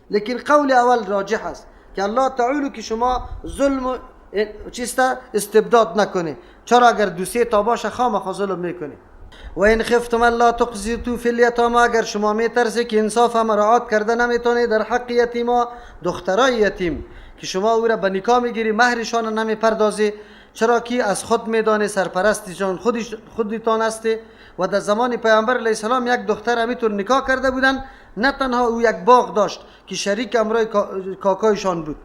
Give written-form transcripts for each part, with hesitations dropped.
لیکن قول اول راجح است که الله تعالی که شما ظلم چیست استبداد نکنه. چرا اگر دو سه تا باشه خامخا ظلم میکنه. و این خفتم الله تقسطوا فی الیتاما، اگر شما میترسه که انصاف مراعات کرده نمیتونه در حق یتیما، دخترای یتیم که شما او را به نکاح میگیری مهرشان نمیپردازی، چرا که از خود میدانه سرپرستشان خودتان هستی. و در زمان پیامبر علیه السلام یک دختر همیطور نکاح کرده بودن، نه تنها او یک باغ داشت که شریک امرای کاکایشان بود،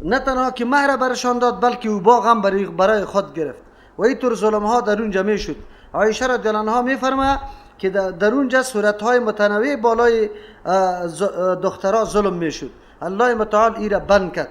نه تنها که مهر برشان داد بلکه او باغ هم برای خود گرفت. و اینطور ظلم ها در اونجا میشد. عایشه رضی الله عنها میفرماید که در اونجا صورت های متنوع بالای دخترها ظلم میشد. الله متعال ای را بند کرد.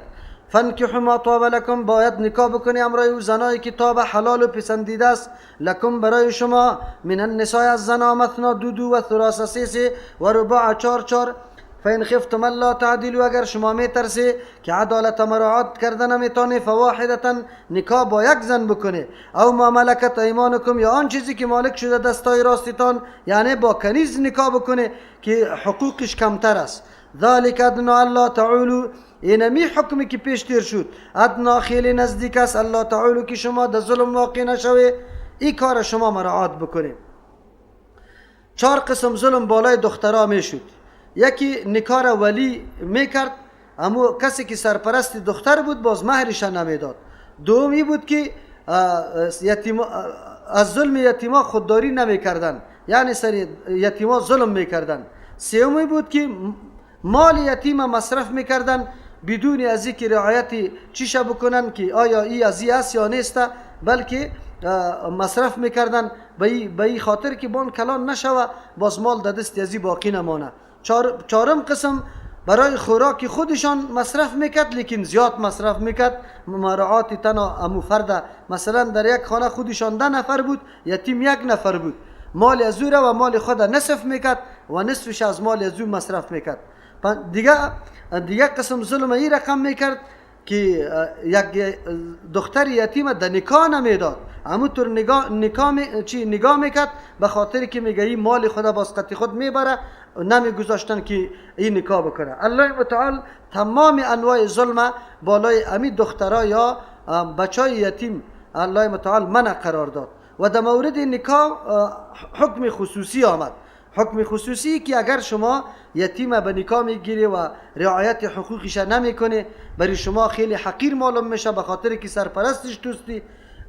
فانکحوا ما طاب لکم، باید نکاح بکنی امرای او زنایی که طاب حلال و پسندیده است، لکم برای شما، من النساء از زنا، مثنا دو دو و ثلاث سه سه و رباع چهار چهار. فإن خفتم الا تعدلوا، اگر شما میترسی که عدالت مراعات کرده نمیتونی، فواحدة نکاح با یک زن بکنه، او ما ملکت ایمانکم، یا آن چیزی که مالک شده دستای راستتان، یعنی با کنیز نکاح بکنه که حقوقش کمتر است. ذلك ادنى الا تعولوا، اینمی حکمی که پیش تیر شد ادنا خیلی نزدیک است، الله تعالی که شما در ظلم واقع نشوی، این کار شما مراعات بکنه. چهار قسم ظلم بالای دخترها میشد. یکی نکاح ولی میکرد، اما کسی که سرپرست دختر بود باز مهرش نمیداد. دومی بود که از ظلم یتیما خودداری نمیکردن، یعنی سر یتیما ظلم میکردن. سومی بود که مال یتیم مصرف میکردن بدون از اینکه رعایت چیشه بکنن که آیا ای از ای است یا نیست، بلکه مصرف میکردن به این خاطر که بان کلان نشوه باز مال در دست ازی باقی نمانه. چهارم قسم برای خوراک خودشان مصرف میکرد، لیکن زیاد مصرف میکرد، مراعات تنها امو فرد. مثلا در یک خانه خودشان 10 نفر بود، یتیم 1 نفر بود، مال از او را و مال خود نصف میکرد و نصفش از مال از او مصرف میکرد. دیگه قسم ظلم این رقم میکرد که یک دختر یتیم در نکاح نمیداد، همونطور نگاه میکرد به خاطر که میگه این مال خدا باز قطع خود میبره، نمیگذاشتن که این نکاح بکنه. الله متعال تمام انواع ظلم بالای امی دخترها یا بچای یتیم الله متعال منع قرار داد. و در مورد نکاح حکم خصوصی آمد، حکم خصوصی که اگر شما یتیم به نکاح میگیری و رعایت حقوقش نمیکنی، برای شما خیلی حقیر معلوم میشه به خاطر که سرپرستش توستی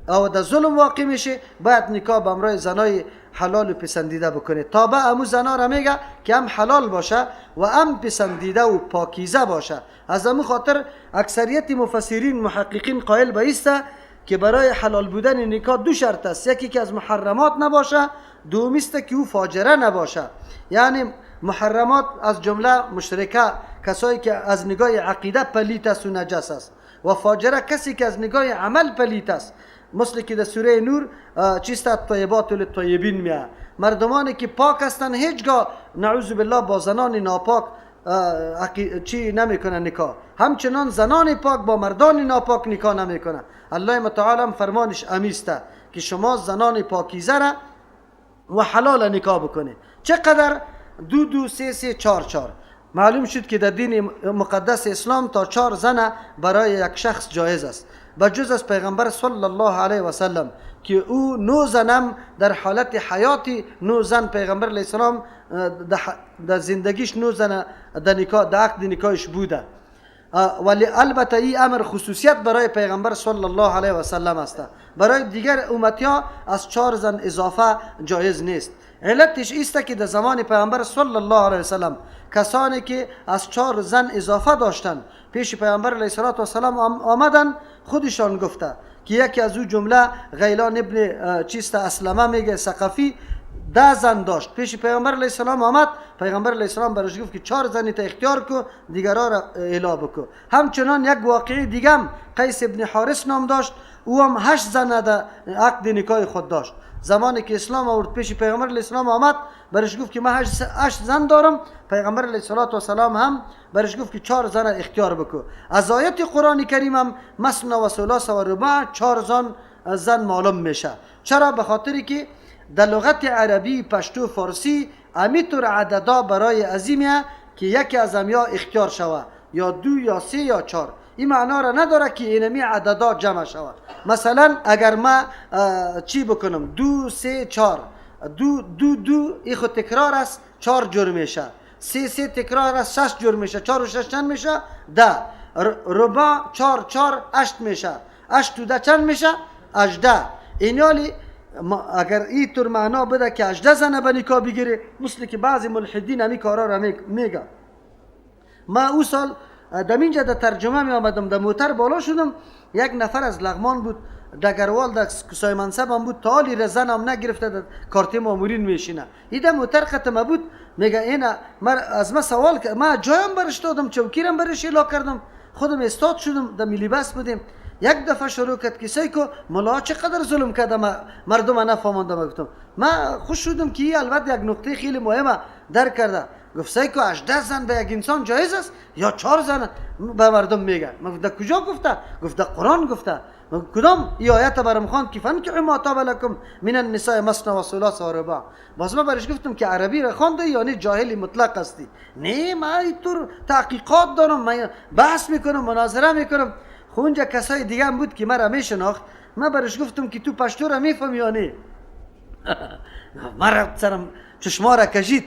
او در ظلم واقع میشه، باید نکاح به امرای زنای حلال و پسندیده بکنه. تابع امو زنا را میگه که هم حلال باشه و هم پسندیده و پاکیزه باشه. از امو خاطر اکثریت مفسرین محققین قائل به ایسته که برای حلال بودن نکاح دو شرط است، یکی که از محرمات نباشه، دومی است که او فاجره نباشه. یعنی محرمات از جمله مشرکه، کسایی که از نگاه عقیده پلیت است و نجس است، و فاجره کسی که از نگاه عمل پلیت است، مثل که در سوره نور چیست الطیبات للطیبین میاد، مردمانی که پاک هستند هیچگاه نعوذ بالله با زنان ناپاک چی نمیکنن نکاح، همچنان زنان پاک با مردان ناپاک نکاح نمیکنن. الله متعال هم فرمانش امیسته که شما زنان پاکیزه را و حلال نکاح بکنه. چقدر؟ 2 2 3 3 4 4. معلوم شد که در دین مقدس اسلام تا 4 زن برای یک شخص جایز است، بجز از پیغمبر صلی الله علیه و سلم که او 9 زنم در حالت حیاتی 9 زن پیغمبر علیه السلام در زندگیش 9 زن در نکاح در عقد نکاحش بوده. ولی البته این امر خصوصیت برای پیغمبر صلی الله علیه و سلم است، برای دیگر امتیا از 4 زن اضافه جایز نیست. علتش ایست که در زمان پیغمبر صلی الله علیه و سلم کسانی که از 4 زن اضافه داشتند پیش پیغمبر علیه السلام آمدن، خودشان گفته که یکی از او جمله غیلان ابن چیست اسلمه میگه ثقفی 10 زن داشت، پیش پیغمبر علیه السلام آمد، پیغمبر علیه السلام برش گفت که 4 زنی تا اختیار کو دیگرها را اعلا بکو. همچنان یک واقعه دیگه هم قیس ابن حارث نام داشت، او هم 8 زن در عقد نکاح خود داشت. زمانی که اسلام آورد پیش پیغمبر علیه السلام آمد، برش گفت که من 8 زن دارم، پیغمبر علیه السلام هم برش گفت که 4 زن اختیار بکو. از آیت قرآن کریم هم مثنا و ثلاث و رباع 4 زن معلوم میشه. چرا؟ به خاطری که در لغت عربی پشتو فارسی امیتور عددا برای عظیمیه که یکی از امیا اختیار شوه، یا دو یا سه یا چهار. این معنا را نداره که اینمی عددا جمع شوه. مثلا اگر ما چی بکنم، دو سه چهار، دو دو دو، این خود تکرار است، چهار جور میشه. سه سه تکرار است، شش جور میشه. چهار و شش چند میشه؟ 10. ربع چهار چهار 8 میشه. 8 و 10 چند میشه؟ 18. اینالی اگر این طور معنا بده که 18 زنه به نکاح بگیره، مثل که بعضی ملحدین همی کارا را میگه. ما او سال در اینجا در ترجمه می آمدم، در موتر بالا شدم، یک نفر از لغمان بود، دگروال در کسای منصب هم بود، تا حالی را زن هم نگرفته، در کارت مامورین میشینه. این در موتر ختمه بود، میگه اینا از ما سوال کرد، ما جایم برش دادم، چوکیرم برش اعلا کردم، خودم استاد شدم، در میلیبس بودیم. یک دفعه شروع کرد که سیکو ملا چقدر ظلم کرده، مردم نفهماندم. گفتم من خوش شدم که این البته یک نقطه خیلی مهمه در کرده. گفت سیکو 18 زن به یک انسان جایز است یا 4 زن به مردم میگه. من گفتم کجا گفته؟ گفت قرآن گفته. کدام ای آیت برام خواند که فانکحوا ما طاب لکم من النساء مثنی و ثلاث و رباع. باز من برش گفتم که عربی را خوانده یعنی جاهل مطلق هستی. نه، من اینطور تحقیقات دارم، من بحث میکنم، مناظره میکنم. خب اونجا کسای دیگه هم بود که مرا میشناخت. من برش گفتم که تو پشتو را میفهمی یا نه؟ مرا سرم چشما را کشید.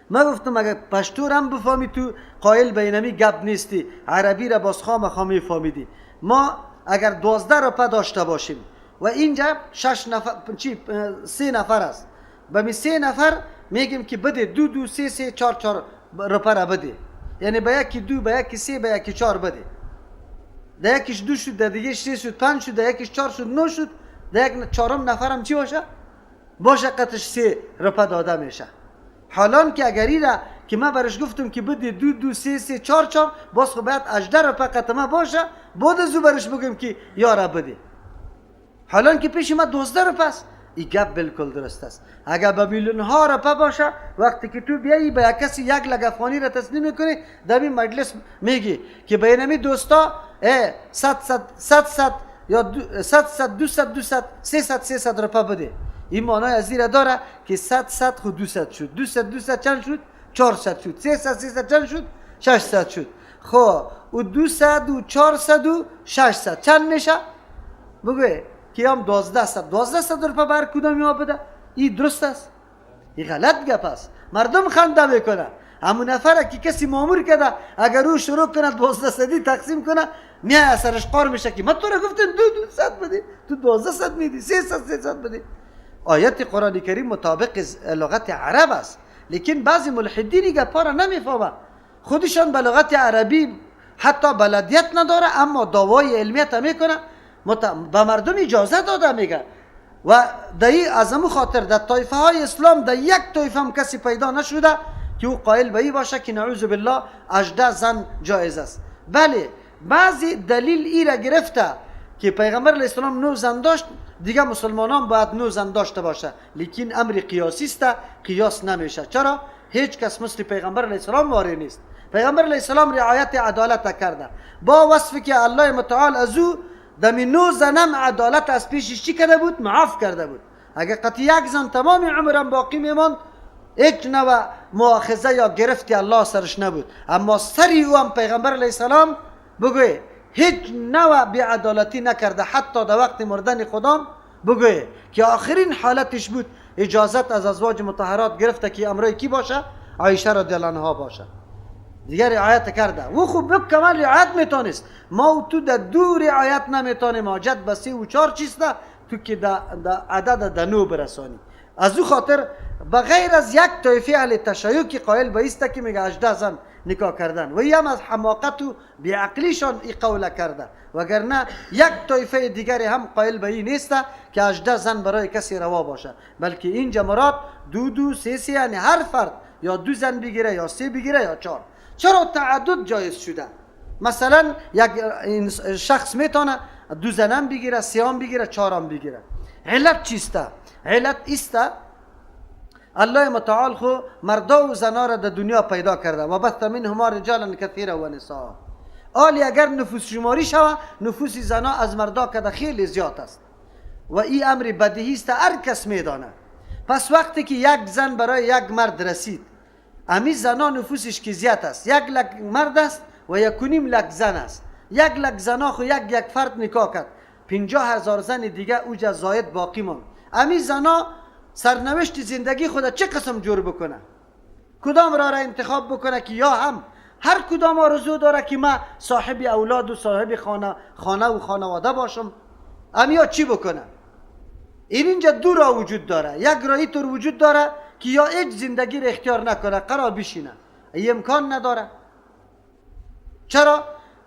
من گفتم اگر پشتو را هم بفهمی تو قائل به اینمی گپ نیستی، عربی را باز خامخا میفهمیدی. ما اگر 12 رپه داشته باشیم و اینجا 6 نفر چی 3 نفر است، به می 3 نفر میگیم که بده 2 2 3 3 4 4 رپه را بده، یعنی به یکی 2 به یکی 3 به یکی 4 بده. در یکیش 2 شد، در دیگه 3 شد، 5 شد، در یکیش 4 شد، 9 شد، در یک چهارم نفرم چی باشه؟ باشه قطش 3 رپه داده میشه. حالان که اگر ایره که من برش گفتم که بده 2 2 3 3 4 4، باز خب باید 18 رپه قطمه باشه، بعد از او برش بگم که یاره بده. حالان که پیش ما 12 رپه است. این گپ بالکل درست است. اگر به میلیون ها رپه باشه، وقتی که تو بیایی به یک کسی 1 لک افغانی را تسلیم میکنی، در این مجلس میگی که به اینمی دوستا 100 100 100 100 یا 100 100 200 200 300 300 رپه بده. این معنای از این داره که 100 100 خود 200 شد، 200 200 چند شد؟ 400 شد، 300 300 چند شد؟ 600 شد. خب و 200 و 400 و 600 چند میشه؟ بگوی که هم 1200 1200 روپه بر کدام یا بده؟ این درست است؟ این غلط گپ است. مردم خنده میکنه. همون نفره که کسی مامور کرده اگر او شروع کنه 1200 تقسیم کنه، میای اثرش قار میشه که من تو را گفتم 200 بده، تو 1200 میدی، 300 300 بده. آیت قرآن کریم مطابق لغت عرب است، لیکن بعضی ملحدین گپا را نمیفهمه، خودشان به لغت عربی حتی بلدیت نداره، اما دعوای علمیت میکنه، به مردم اجازه داده میگه. و در از امو خاطر در طایفه های اسلام در یک طایفه هم کسی پیدا نشده که او قائل به این باشه که نعوذ بالله 18 زن جایز است. بله بعضی دلیل ای را گرفته که پیغمبر علیه السلام 9 زن داشت، دیگه مسلمانان باید 9 زن داشته باشه، لیکن امر قیاسی است، قیاس نمیشه. چرا؟ هیچ کس مثل پیغمبر علیه السلام واری نیست. پیغمبر علیه السلام رعایت عدالت کرده، با وصف که الله متعال از او دمی 9 زنم عدالت از پیشش چی کرده بود؟ معاف کرده بود. اگر قطعی یک زن تمام عمرم باقی میماند، هیچ نوع مؤاخذه یا گرفتی الله سرش نبود. اما سری او هم پیغمبر علیه السلام بگوی هیچ نوع بی‌عدالتی نکرده، حتی در وقت مردن خودم بگوی که آخرین حالتش بود، اجازت از ازواج مطهرات گرفته که امرای کی باشه؟ عایشه رضی الله عنها باشه. دیگر رعایت کرده و خب بکمال رعایت میتونست. ما و تو در 2 رعایت نمیتونیم، حاجت به 3 و 4 چیز ده تو که در عدد در 9 برسانی. از او خاطر بغیر از یک طایفه اهل تشیع که قائل به ایسته که میگه 18 زن نکاح کردن و هم از حماقت و بیعقلیشان ای قول کرده، وگرنه یک طایفه دیگری هم قائل به این نیست که 18 زن برای کسی روا باشه، بلکه اینجا مراد 2 2 3 3، یعنی هر فرد یا 2 زن بگیره یا 3 بگیره یا 4. چرا تعدد جایز شده؟ مثلا یک شخص میتونه 2 زنم بگیره، 3 هم بگیره، 4 هم بگیره. علت چیسته؟ علت ایسته الله متعال خو مردا و زنا را در دنیا پیدا کرده و بث منهما رجالا کثیرا و نساء. آلی اگر نفوس شماری شوه، نفوس زنا از مردا کده خیلی زیاد است و این امر بدیهی است، هر کس میدانه. پس وقتی که یک زن برای یک مرد رسید، امی زنا نفوسش که زیاد است، 1 لک مرد است و 1.5 لک زن است. 1 لک زنا خو یک فرد نکاح کرد، 50,000 زن دیگه اوجا زاید باقی ماند. امی زنا سرنوشت زندگی خود چه قسم جور بکنه؟ کدام را را انتخاب بکنه که یا هم هر کدام آرزو داره که ما صاحب اولاد و صاحب خانه و خانواده باشم، امیا چی بکنه؟ این اینجا دو راه وجود داره. یک راهی طور وجود داره که یا هیچ زندگی را اختیار نکنه، قرار بشینه، این امکان نداره. چرا؟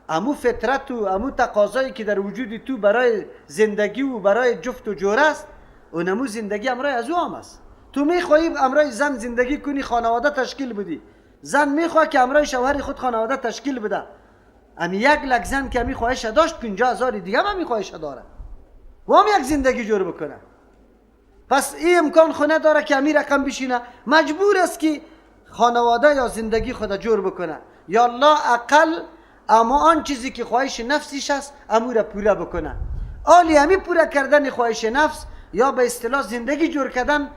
امو فطرت و امو تقاضایی که در وجود تو برای زندگی و برای جفت و جور است، اونمو زندگی امرای از او هم است. تو میخوایی امرای زن زندگی کنی، خانواده تشکیل بدی، زن میخواد که امرای شوهر خود خانواده تشکیل بده. امی 1 لک زن که امی خواهش داشت، 50,000 دیگه هم امی خواهش داره و هم یک زندگی جور بکنه. پس این امکان خو نداره که امی رقم بشینه، مجبور است که خانواده یا زندگی خود جور بکنه، یا لا اقل اما آن چیزی که خواهش نفسیش است امو را پوره بکنه. آلی امی پوره کردن خواهش نفس یا به اصطلاح زندگی جور کردن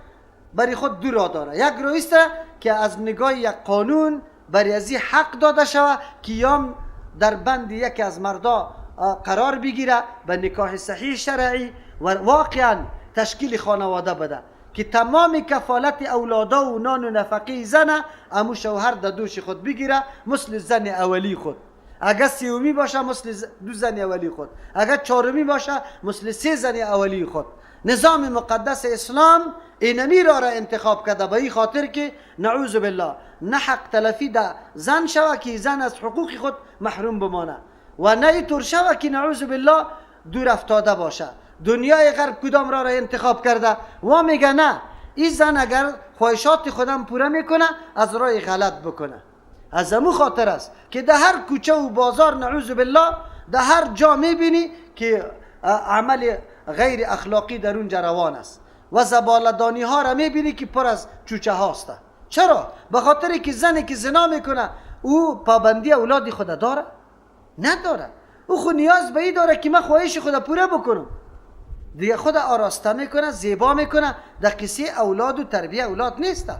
برای خود دو راه داره. یک راه است که از نگاه یک قانون برای ازی حق داده شوه که یا در بند یکی از مردا قرار بگیره به نکاح صحیح شرعی و واقعا تشکیل خانواده بده که تمام کفالت اولادا و نان و نفقه زن امو شوهر در دوش خود بگیره، مثل زن اولی خود. اگر سیومی باشه مثل 2 زن اولی خود، اگر چهارمی باشه مثل 3 زن اولی خود. نظام مقدس اسلام اینمی را انتخاب کرده به این خاطر که نعوذ بالله نه حق تلفی ده زن شوه که زن از حقوق خود محروم بمانه و نه اینطور شوه که نعوذ بالله دور افتاده باشه. دنیای غرب کدام را انتخاب کرده و میگه نه، این زن اگر خواهشات خودم پوره میکنه از راه غلط بکنه. از امو خاطر است که در هر کوچه و بازار نعوذ بالله در هر جا میبینی که عمل غیر اخلاقی در اونجا روان است و زبالدانی ها را میبینی که پر از چوچه هاست. چرا؟ به خاطر که زنی که زنا میکنه او پابندی اولاد خود داره؟ نداره. او خود نیاز به این داره که من خواهش خود پوره بکنم، دیگه خود آراسته میکنه، زیبا میکنه. در قصه اولاد و تربیه اولاد نیست.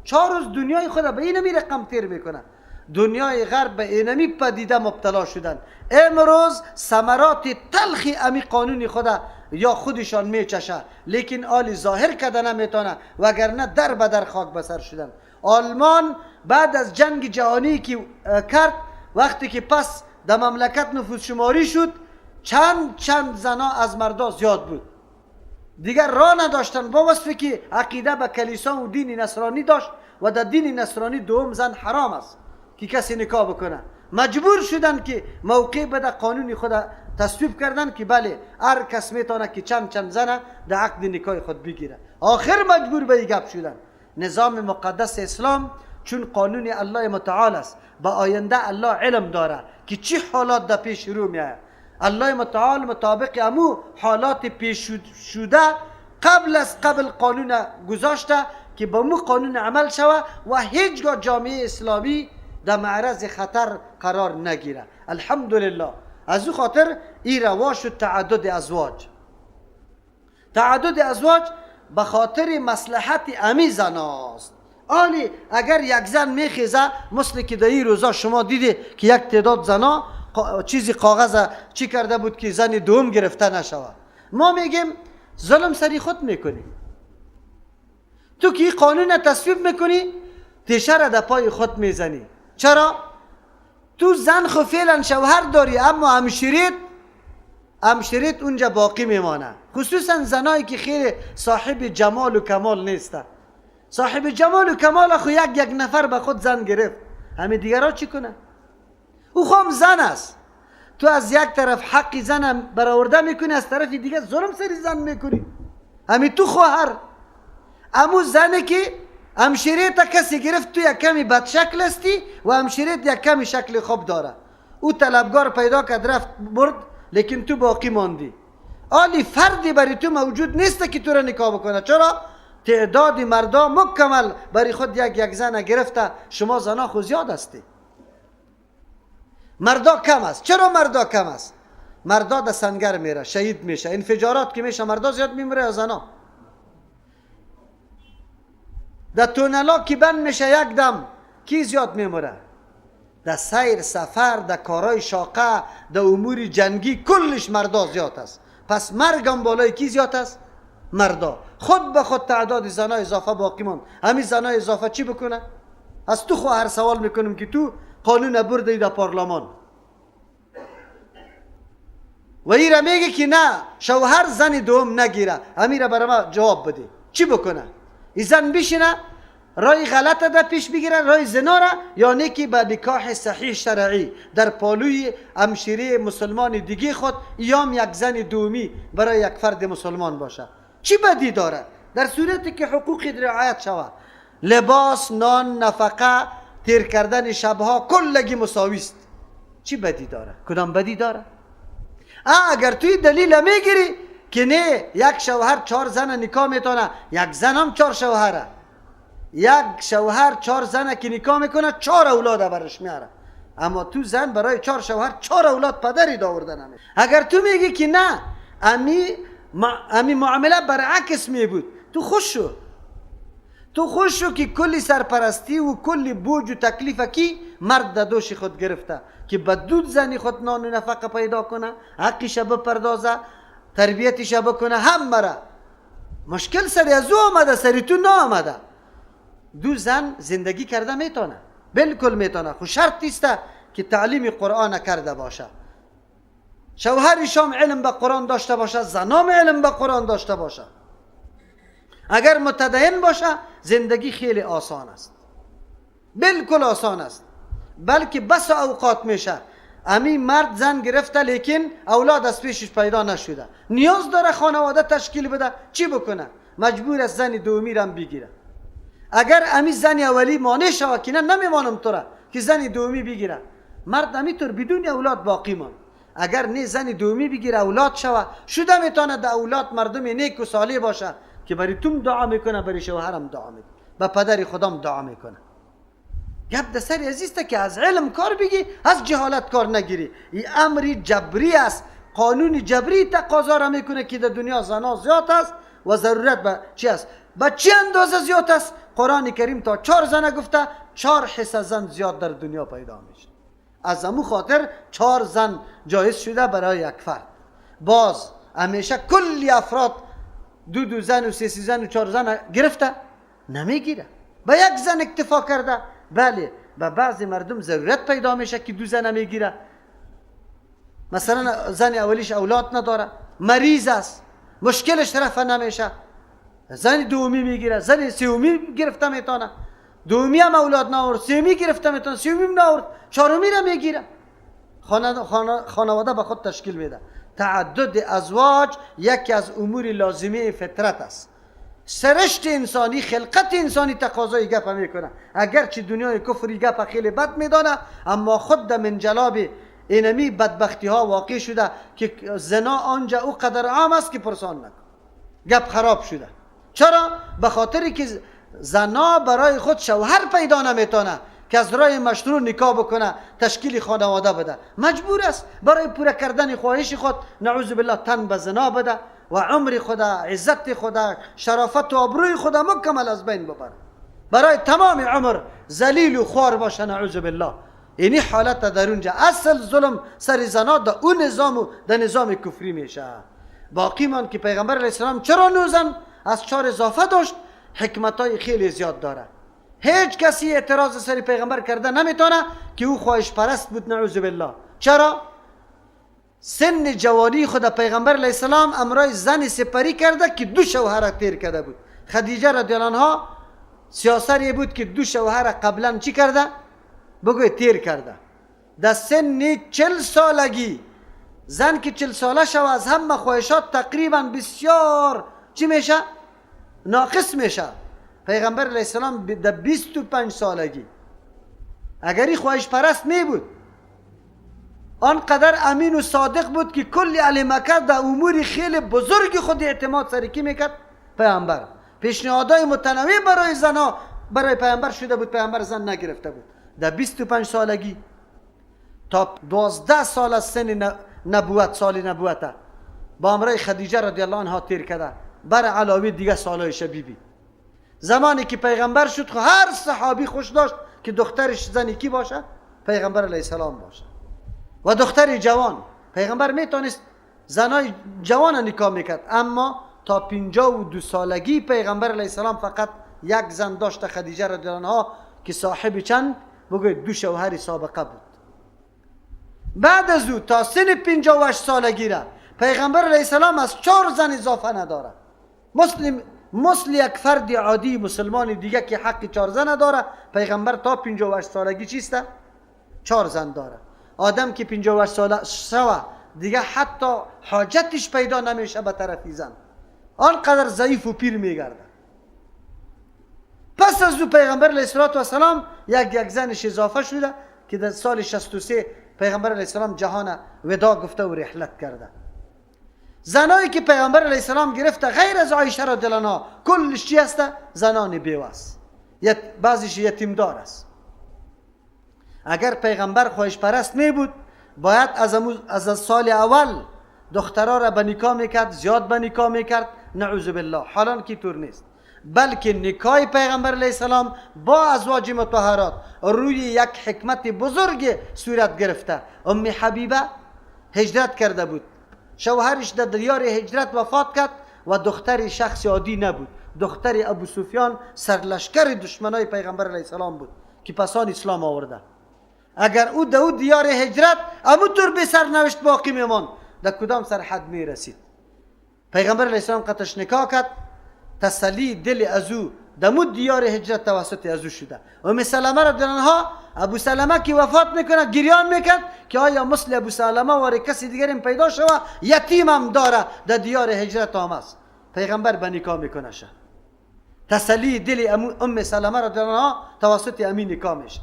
4 روز دنیای خود به اینمی رقم تیر میکنه. دنیای غرب به اینمی پدیده مبتلا شدن. امروز ثمرات تلخی امی قانون خود یا خودشان میچشه، لیکن آلی ظاهر کده نمیتونه، وگرنه در به در خاک بسر شدن. آلمان بعد از جنگ جهانی که کرد، وقتی که پس در مملکت نفوس شماری شد، چند زنا از مردا زیاد بود، دیگر راه نداشتن با وصفی که عقیده به کلیسا و دین نصرانی داشت و در دین نصرانی دوم زن حرام است که کسی نکاح بکنه. مجبور شدن که موقع بده قانون خود تصویب کردن که بله هر کس میتونه که چند زن در عقد نکاح خود بگیره. آخر مجبور به گپ شدن. نظام مقدس اسلام چون قانون الله متعال است، با آینده الله علم داره که چی حالات در پیش رو میآید. الله متعال مطابق امو حالات پیش شده قبل از قبل قانون گذاشته که با مو قانون عمل شوه و هیچگاه جامعه اسلامی در معرض خطر قرار نگیره. الحمدلله. از او خاطر ای روا شد تعدد ازواج. تعدد ازواج به خاطر مصلحت امی زناست. آلی اگر یک زن میخیزه، مثل که در این روزا شما دیده که یک تعداد زنا چیزی کاغذ چی کرده بود که زن دوم گرفته نشود. ما میگیم ظلم سری خود میکنی. تو که قانون تصویب میکنی تیشه را در پای خود میزنی. چرا؟ تو زن خو فعلا شوهر داری، اما همشیریت اونجا باقی میمانه. خصوصا زنایی که خیلی صاحب جمال و کمال نیسته. صاحب جمال و کمال خو یک نفر به خود زن گرفت، همه دیگرها چی کنه؟ او خو هم زن است. تو از یک طرف حق زن برآورده میکنی، از طرف دیگه ظلم سری زن میکنی. همین تو خواهر امو زنی که همشیریت کسی گرفت، تو یک کمی بد شکل هستی و همشیریت یک کمی شکل خوب داره. او طلبگار پیدا کرد رفت برد، لیکن تو باقی ماندی. آلی فردی برای تو موجود نیست که تو را نکاح بکنه. چرا؟ تعداد مردا مکمل برای خود یک زن گرفته. شما زنا خو زیاد هستی، مردا کم است. چرا مردا کم است؟ مردا در سنگر میره، شهید میشه، انفجارات که میشه مردا زیاد میمره یا زنا؟ در تونلا که بند میشه یک دم کی زیاد میمره؟ در سیر سفر، در کارهای شاقه، در امور جنگی کلش مردا زیاد است. پس مرگم بالای کی زیاد است؟ مردا. خود به خود تعداد زنای اضافه باقی ماند. همین زنای اضافه چی بکنه؟ از تو خواهر سوال میکنم که تو قانون بردی در پارلمان و ایره میگه که نه شوهر زن دوم نگیره، همیره برای ما جواب بده چی بکنه؟ ای زن بشینه رای غلط در پیش بگیره، رای زنا را، یا نه که به نکاح صحیح شرعی در پالوی همشیره مسلمان دیگه خود یام یک زن دومی برای یک فرد مسلمان باشه؟ چی بدی داره؟ در صورتی که حقوق رعایت شود، لباس، نان، نفقه، تیر کردن شبها کلگی مساوی است، چی بدی داره؟ کدام بدی داره؟ اگر توی دلیل میگیری که نه یک شوهر 4 زن نکاح میتونه، یک زن هم 4 شوهره، یک شوهر 4 زن که نکاح میکنه 4 اولاد برش میاره، اما تو زن برای 4 شوهر 4 اولاد پدری داورده نمی. اگر تو میگی که نه امی معامله برعکس می بود، تو خوش شو، تو خوش شو که کلی سرپرستی و کلی بوج و تکلیف کی مرد در دوش خود گرفته که به دود زنی خود نان و نفقه پیدا کنه، حقش بپردازه، تربیتش بکنه، هم مره مشکل سری از او آمده، سری تو نآمده. دو زن زندگی کرده میتونه، بالکل میتونه، خو شرط است که تعلیم قرآن کرده باشه، شوهرش هم علم به قرآن داشته باشه، زنام علم به قرآن داشته باشه. اگر متدین باشه زندگی خیلی آسان است، بالکل آسان است، بلکه بس اوقات میشه امی مرد زن گرفته لیکن اولاد از پیشش پیدا نشده، نیاز داره خانواده تشکیل بده، چی بکنه؟ مجبور است زن دومی را بگیره. اگر امی زن اولی مانع شوه که نه نمیمانم تو را که زن دومی بگیره، مرد امیطور بدون اولاد باقی ماند. اگر نه زن دومی بگیره اولاد شوه، شده میتونه در اولاد مردم نیک و صالح باشه که برای توم دعا میکنه، برای شوهرم دعا میکنه، به پدر خودم دعا میکنه. گپ در سر عزیزته که از علم کار بگی، از جهالت کار نگیری. این امری جبری است، قانون جبری تقاضا را میکنه که در دنیا زنا زیاد است و ضرورت به چی است؟ به چی اندازه زیاد است؟ قرآن کریم تا 4 زنه گفته، 4 حصه زن زیاد در دنیا پیدا میشه. از امو خاطر 4 زن جایز شده برای یک فرد. باز همیشه کلی افراد 2 زن و 3 زن و 4 زن گرفته نمیگیره، به یک زن اکتفا کرده. بله به بعضی مردم ضرورت پیدا میشه که 2 زن میگیره، مثلا زن اولیش اولاد نداره، مریض است، مشکلش رفع نمیشه، زن دومی میگیره، زن سومی گرفته میتونه، دومی هم اولاد نآورد، سومی گرفته میتونه، سومی هم نآورد، چهارمی را میگیره، خانواده به خود تشکیل میده. تعدد ازواج یکی از امور لازمه فطرت است. سرشت انسانی، خلقت انسانی تقاضای گپ میکنه. اگرچه دنیای کفری گپ خیلی بد میدانه، اما خود در منجلاب اینمی بدبختی ها واقع شده که زنا آنجا او قدر عام است که پرسان نکن، گپ خراب شده. چرا؟ به خاطر که زنا برای خود شوهر پیدا نمیتونه که از رای مشروع نکاح بکنه، تشکیل خانواده بده، مجبور است برای پوره کردن خواهش خود نعوذ بالله تن به زنا بده و عمر خدا، عزت خدا، شرافت و آبروی خدا مکمل از بین ببره، برای تمام عمر ذلیل و خوار باشه نعوذ بالله. اینی حالت در اونجا اصل ظلم سر زنا در اون نظام و در نظام کفری میشه. باقی مان که پیغمبر علیه السلام چرا 9 زن از 4 اضافه داشت، حکمتای خیلی زیاد داره. هیچ کسی اعتراض سر پیغمبر کرده نمیتونه که او خواهش پرست بود نعوذ بالله. چرا؟ سن جوانی خود پیغمبر علیه السلام امرای زن سپری کرده که 2 شوهر تیر کرده بود. خدیجه رضی الله عنها سیاسری بود که 2 شوهر قبلا چی کرده؟ بگوی تیر کرده. در سن 40 سالگی زن که 40 ساله شوه از همه خواهشات تقریبا بسیار چی میشه؟ ناقص میشه. پیغمبر علیه السلام در 25 سالگی اگر این خواهش پرست می بود، آنقدر امین و صادق بود که کل اهل مکه در امور خیلی بزرگ خود اعتماد سر کی میکرد؟ پیغمبر. پیشنهادهای متنوع برای زنها برای پیغمبر شده بود، پیغمبر زن نگرفته بود. در 25 سالگی تا 12 سال از سن نبوت، سال نبوت با امرای خدیجه رضی الله عنها تیر کرده، بر علاوه دیگه سالهای شبیبی. زمانی که پیغمبر شد خو هر صحابی خوش داشت که دخترش زنی کی باشه؟ پیغمبر علیه السلام باشه. و دختر جوان، پیغمبر میتونست زنای جوان نکاح میکرد، اما تا 52 سالگی پیغمبر علیه السلام فقط یک زن داشته، خدیجه رضی الله عنها، که صاحب چند بگوید دو شوهر سابقه بود. بعد از او تا سن 58 سالگی را پیغمبر علیه السلام از 4 زن اضافه نداره. مثل یک فرد عادی مسلمان دیگه که حق 4 زن داره، پیغمبر تا 58 سالگی چیسته؟ 4 زن داره. آدم که 58 ساله شوه دیگه حتی حاجتش پیدا نمیشه به طرفی زن، آنقدر ضعیف و پیر میگرده. پس از او پیغمبر علیه السلام یک زنش اضافه شده که در سال 63 پیغمبر علیه السلام جهان ودا گفته و رحلت کرده. زنایی که پیغمبر علیه السلام گرفته غیر از عایشه رضی الله عنها کلش چی هسته؟ زنان بیوه است، بعضیش یتیم دار است. اگر پیغمبر خواهش پرست می بود باید از سال اول دخترها را به نکاح میکرد، زیاد به نکاح میکرد، نعوذ بالله. حالان که طور نیست، بلکه نکاح پیغمبر علیه السلام با ازواج مطهرات روی یک حکمت بزرگ صورت گرفته. ام حبیبه هجرت کرده بود، شوهرش در دیار هجرت وفات کرد و دختر شخص عادی نبود، دختر ابو سفیان سرلشکر دشمنای پیغمبر علیه السلام بود که پسان اسلام آورده. اگر او در دیار هجرت امو طور به سرنوشت باقی میمان، در کدام سرحد میرسید؟ پیغمبر علیه السلام قطش نکاح کرد، تسلی دل از او دمو دیار هجرت توسط از او شده. ام سلمه رضی الله عنها، ابو سلمه که وفات میکنه گریان میکرد که آیا مثل ابو سلمه واره کسی دیگریم پیدا شوه، یتیمم داره در دیار هجرت آمد. پیغمبر به نکاح میکنه شه، تسلی دل ام سلمه رضی الله عنها توسط امین نکاح میشه.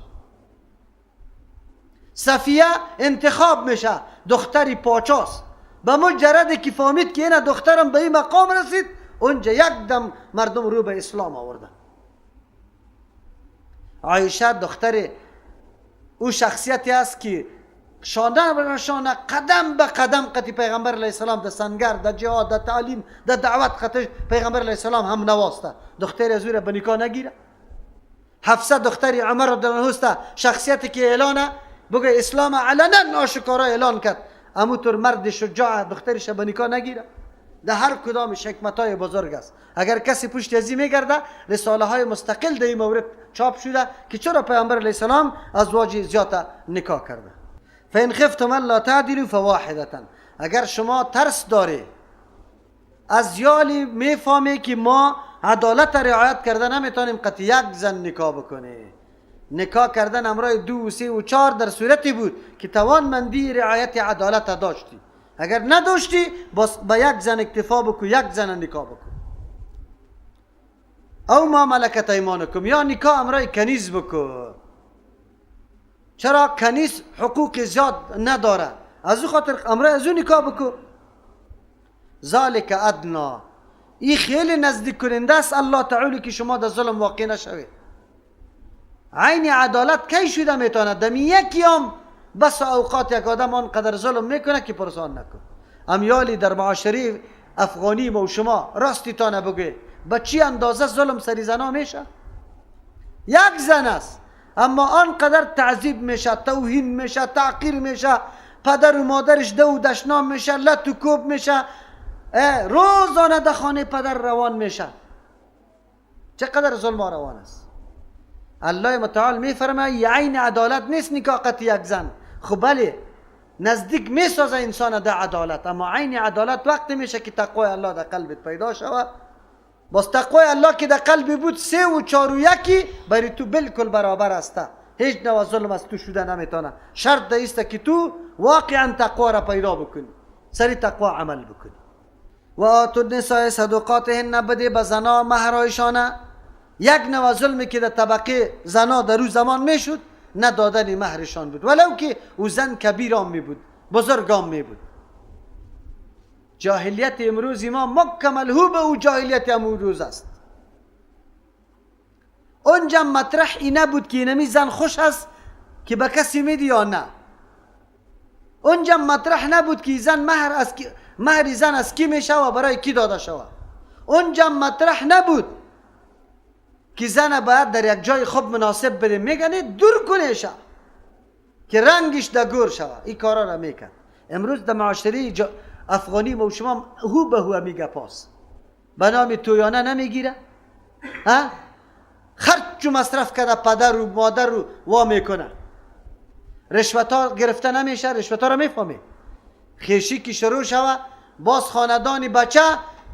صفیه انتخاب میشه، دختری پاچاست. به مجرد که فهمید که اینا دخترم به این مقام رسید، اونجا یک دم مردم رو به اسلام آوردن. عایشه دختر او شخصیتی است که شانه به شانه قدم به قدم قطی پیغمبر علیه السلام در سنگر، در جهاد، در تعلیم، در دعوت قطی پیغمبر علیه السلام هم نواسته. دختر از او را به نکاح نگیره. حفصه دختر عمر رضی الله عنه، شخصیتی که اعلانه بگه اسلام علنا آشکارا اعلان کرد، امو طور مرد شجاع دخترش به نکاح نگیره. در هر کدام حکمت‌های بزرگ است. اگر کسی پشت ازی میگرده، رساله های مستقل در این مورد چاپ شده که چرا پیامبر علیه السلام ازواج زیاد نکاح کرده. فإن خفتم الا تعدلوا فواحدة. اگر شما ترس داری از یالی میفهمی که ما عدالت رعایت کرده نمیتونیم، قطع یک زن نکاح بکنه. نکاح کردن امرای 2 و 3 و 4 در صورتی بود که توانمندی رعایت عدالت داشتی. اگر نداشتی با یک زن اکتفا بکن، یک زن نکاح بکن. او ما ملکت ایمانکم، یا نکاح امرای کنیز بکن. چرا کنیز حقوق زیاد نداره، از او خاطر امرای از او نکاح بکن. ذالک ادنا، این خیلی نزدیک کننده است الله تعالی که شما در ظلم واقع نشوید. عین عدالت کی شده میتونه؟ دمی یکی هم بس اوقات یک آدم آنقدر ظلم میکنه که پرسان نکن. امیالی در معاشره افغانی ما و شما راستی تا نبگه با چی اندازه ظلم سری زنا میشه؟ یک زن است اما آنقدر تعذیب میشه، توهین میشه، تعقیر میشه، پدر و مادرش دو دشنام میشه، لط و کوب میشه، روزانه در خانه پدر روان میشه. چقدر ظلم روان است. الله متعال میفرماید عین عدالت نیست نکاح قطع یک زن. خب بله نزدیک میسازه انسان در عدالت، اما عین عدالت وقتی میشه که تقوای الله در قلبت پیدا شود. باز تقوای الله که در قلب بود 3 و 4 و 1 برای تو بالکل برابر است، هیچ نوع ظلم از تو شده نمیتونه. شرط ده است که تو واقعا تقوا را پیدا بکنی، سری تقوا عمل بکنی. و آتوا النساء صدقاتهن، بده به زنا مهرایشانه. یک نوع ظلمی که در طبقه زنا در روز زمان میشد ندادن مهرشان بود، ولو که او زن کبیرام می بود، بزرگام می بود. جاهلیت امروز ما مکمل هو به او جاهلیت امروز است. اونجا مطرح ای نبود که اینمی زن خوش است که به کسی میدی یا نه. اونجا مطرح نبود که زن مهر از مهر زن از کی میشه و برای کی داده شود. اونجا مطرح نبود که زن باید در یک جای خوب مناسب بره، میگنه دور کنه که رنگش در گور شوه. این کارا را میکرد. امروز در معاشره افغانی ما و شما هو به هو میگه پاس به نام تویانه نمیگیره، ها؟ خرج و مصرف کرده پدر و مادر رو وا میکنه. رشوت ها گرفته نمیشه، رشوت ها رو میفهمی. خیشی که شروع شوه باز خاندان بچه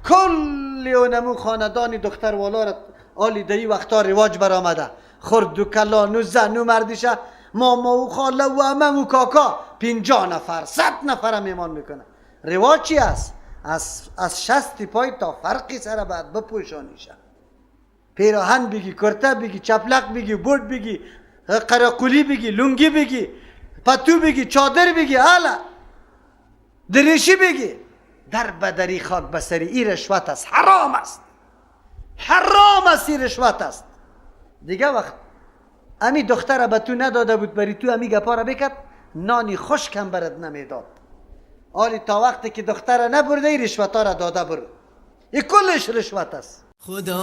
کلی اونمو خاندان دختر والا را آلی دهی وقتا رواج برآمده، خرد و کلان و زن و مردیشه، ماما و خاله و عمه و کاکا 50 نفر 100 نفر میمان میکنه. رواج چی است؟ از 60 پای تا فرقی سر بعد بپوشانیشه، پیراهن بگی، کرته بگی، چپلق بگی، بورد بگی، قراقولی بگی، لنگی بگی، پتو بگی، چادر بگی، الا دریشی بگی، در بدری خاک بسری. این رشوت است، حرام است، حرام است، این رشوت است. دیگه وقت امی دختر به تو نداده بود بری تو امی گپا را بکد، نانی خشک هم برات نمیداد. آلی تا وقتی که دختر نبرده ای رشوت را داده برو، این کلش رشوت است. خدا.